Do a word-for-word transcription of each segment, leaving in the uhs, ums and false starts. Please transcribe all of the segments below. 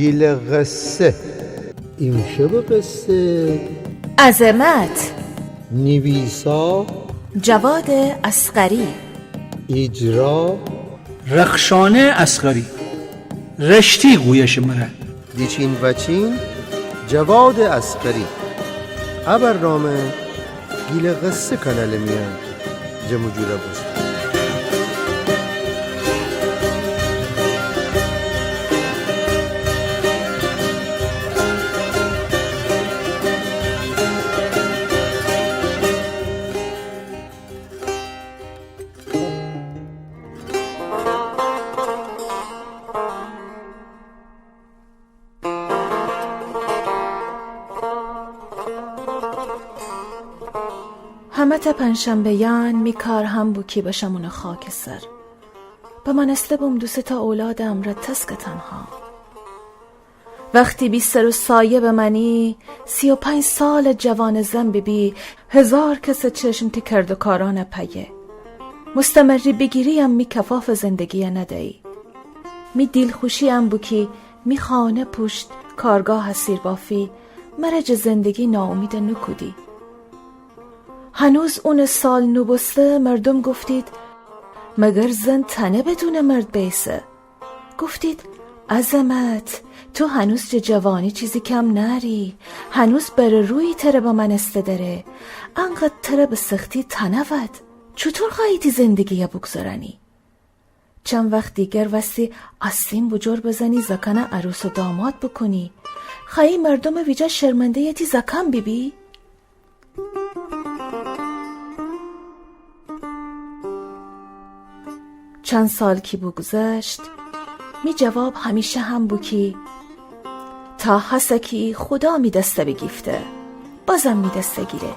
گیلٚ قصه. ایمشبٚ قصه. عظمت. نیویسا جواد اصغری. ایجرا رخشانه اصغری. رشتی گویشٚ مره. دیچین وأچین جواد اصغری. ا برنامه گیلٚ قصه کانالٚ میأن جمع و جور بوسته. همه‌تأ پنجشنبه‌یأن می کار هم بو کی بشم اونٚ خاکٚ سر. بمأنسته بوم دو سه تا اولادٚ امرأ تسکٚ تنها. وختی بی سر و سایه بمأنی، سی و پنج سالٚ جوانٚ زن بیبی، هزار کسٚ چشم تی کردوکارأنٚ پأیه. مستمری بیگیریم می کفافٚ زندگییَ ندیی. می دیلخوشی ان بو کی می خانه پوشت کارگاهٚ سیر بافی، مره جٚه زندگی نااومیدَ نوکودی. هنوز اونٚ سال نوبوسته، مردوم گفتید: مگر زن تنه بدونٚ مرد بیسه؟ گفتید: عظمت، تو هنوز جٚه جوانی چیزی کم نأری، هنوز بره رویی تره بمأنسته دره، انقدر تره به سختی تنود، چوطور خوأیی تی زندگییَ بوگذرأنی؟ چند وخت دیگر وستی آستین بوجور بزنی زأکأنَ عروس و داماد بوکونی؟ خوأیی مردومٚ ویجا شرمنده‌یٚ تی زأکأن بیبی؟ چند سال کی بوگذشت، می جواب همیشه هم بو کی تا هسه کی خودا می دستَ بیگیفته، بازم می دستَ گیره.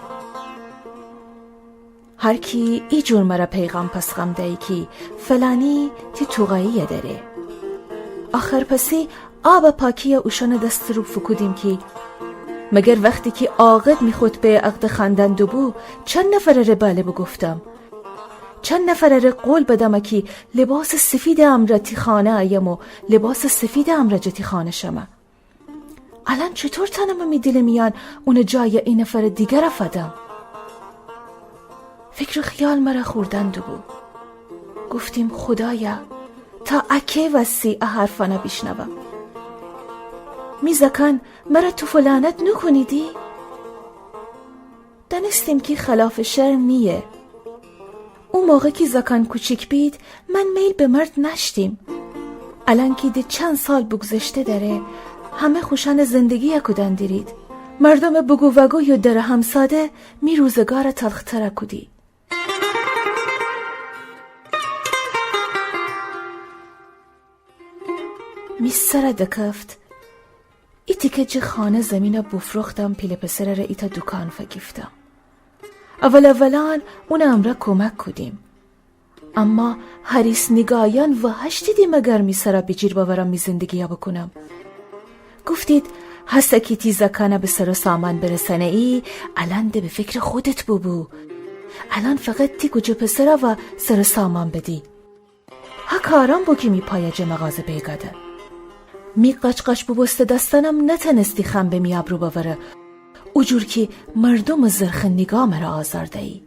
هر کی ایجور مره پیغام پس‌غم دیی کی فلانی تی توغایییَ دأره. آخر پسی آبٚ پاکییَ اوشأنٚ دستٚ رو فوکودیم کی مگر وختی کی عاقد می خطبه‌یٚ عقد خوأندن دوبو، چند نفرٚ ره بله بوگفتم؟ چند نفرٚ ره قول بدم کی لباسٚ سفیدٚ امرأ تی خانه ایم و لباسٚ سفیدٚ امرأ جٚه تی خانه شمه؟ الأن چوطور تأنم می دیلٚ میأن اونٚ جایَ ای نفرٚ دیگرَ فدم؟ فکر و خیال مره خوردن دوبو. گفتیم: خودایا، تا اکی وستی ا حرفأنَ بیشنوم؟ می زأکأن مره توف و لعنت نوکونیدی؟ دأنستیم کی خلافٚ شرع نییه. او موقع کی زأکأن کوچیک بید، من میل به مرد نأشتیم. الأن کی ده چند سال بوگذشته دأره، همه خوشأنٚ زندگییَ کودن دیرید. مردومٚ بوگو وأگوی و درٚ همساده می روزگارَ تلخترَ کودی. می سرَ دکفت. ای تیکه جٚه خانه زیمینَ بوفروختم، پیله پسرٚ ره ایتأ دوکان فگیفتم. اول اولأن اونٚ امرأ کومک کودیم. اما حریص نیگایأن وهشتیدی مگر می سرَ بیجیر بأورم می زندگییَ بوکونم. گفتید هسه کی تی زأکأنَ به سر و سامان برسأنه‌یی، الأن ده به فکرٚ خودت بوبو. الأن فقط تی کوجه پسرَ وا سر و سامان بدی. ها کارأن بو کی می پایَ جٚه مغازه بیگا ده. می قچ‌قچ بوبوسته دستأنم نتأنستی خم به می ابرو بأوره، اوجور کی مردومٚ زرخه نیگا مره آزار دیی.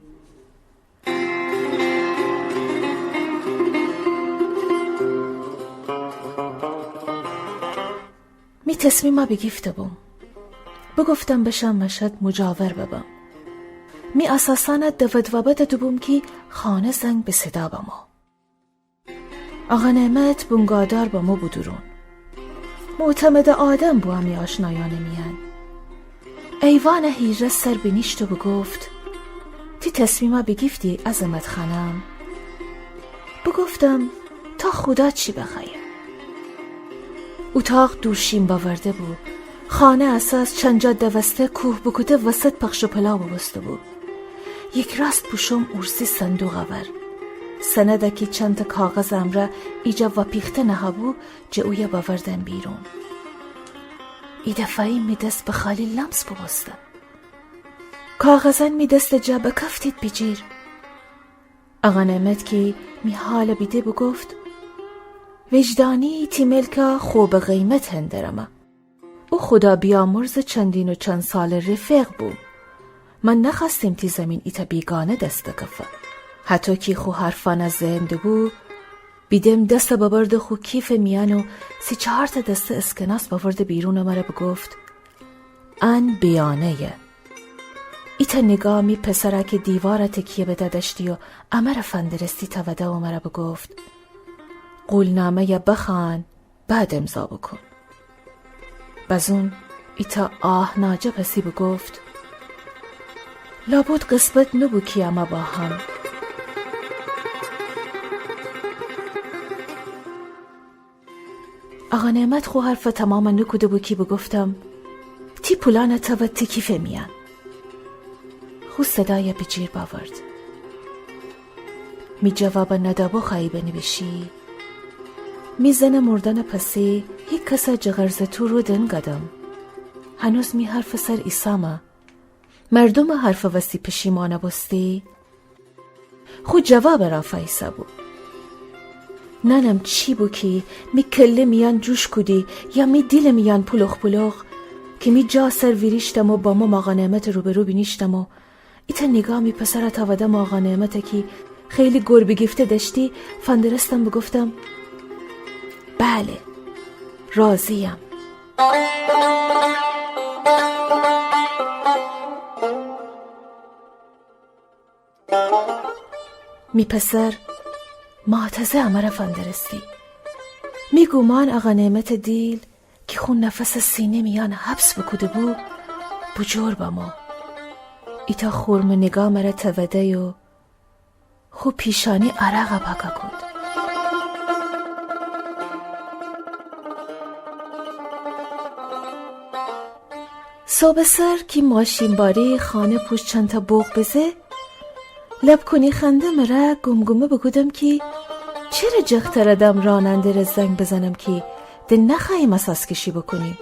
می تصمیمَ بیگیفته بوم. بوگفتم بشم مشهد مجاور ببم. می اساسأنَ دود وبد دوبوم کی خانه زنگ به صدا بمو. آقا نعمت بونگادار بمو بو دورون. معتمدٚ آدم بو امی آشنایأنٚ میأن. ایوانٚ حیره سر بینیشت و بوگفت: تی تصمیمَ بیگیفتی عظمت خانم؟ بوگفتم: تا خودا چی بخوأیه. اوتاق دورشین بأورده بو. خانه اساس چنجا دوسته کوه بوکوده وسط پخش و پلا بوبوسته بو. یکراست بوشوم اورسی صندوقٚ ور. سندَ کی چندتأ کاغذٚ امرأ ایجا وأپیخته نهه‌بو، جٚه اویه بأوردم بیرون. ایدفعه‌یی می دس به خالی لمس بوبوسته. کاغذأن می دستٚ جا بکفتید بیجیر. آقا نعمت کی می حالَ بیده بوگفت: وجدانی تی ملکه خو به قیمت هندرمه. او خودابیامرزٚ چندین و چند سالٚ رفیق بو. من نخوأستیم تی زمین ایتأ بیگانه دس دکفه. هطو کی خو حرفأنه زئن دبو، بیدم دسه ببرده خو کیفٚ میأن و سی چهارتأ دسته اسکناس بأورده بیرون و مره بوگفت: ان بیانه‌یه. ایتأ نیگاه می پسره کی دیواره تکیه بده دأشتی و امره فندرستی توده و مره بوگفت: قولنامه‌یه بخوأن، بعد امضا بوکون. بزون ایتأ آه ناجه پسی بوگفت: لابد قسمت نوبو کی امه با هم. آقا نعمت خو حرفه تمامه نوکوده‌بو کی بوگفتم: تی پولأنه تأود تی کیفٚ میأن. خو صدایه بیجیر بأورد: می جوابه ندأ بخوأیی بنیویشی؟ می زنٚ مردنٚ پسی هیکسه جغرزتو رو دنگدم. هنوز می حرفٚ سر ایسامه. مردومٚ حرفٚ وسی پشیمانه بوستی؟ خو جوابٚ را فأیسه‌بو. نأنم چی بو کی می کله‌یٚ میأن جوش کودی یا می دیلٚ میأن پولوخ پولوخ، کی می جا سر ویریشتم و بامؤم آقا نعمتٚ روبرو بینیشتم و ایتأ نیگاه می پسره تأودم و آقا نعمته کی خیلی گر بیگیفته دأشتی فندرستم بوگفتم: بله، راضییم. می پسر ماتزه امره فندرستی. می گومان آقا نعمتٚ دیل کی خو نفسه سینه میأن حبس بوکوده‌بو، بوجور بمو. ایتأ خورمٚ نیگاه مره تأوده‌یو خو پیشانی عرقه پاکه کود. صوبٚ سر کی ماشین‌باری خانه پوشت چندتأ بوق بزه، لب‌کنی خنده مره گم‌گمه بوکودم کی چره جختر دم راننده‌ره زنگ بزنم کی ده نخوأییم اساس کشی بوکونیم.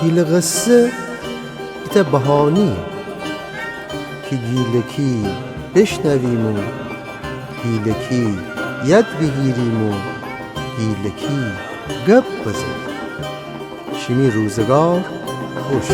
گیلٚ قصه ایتأ بهانه‌یه کی گیلکی بشنویم و گیلکی یاد بیگیریم و گیلکی گپ بزنیم. شیمی روزگار خوش.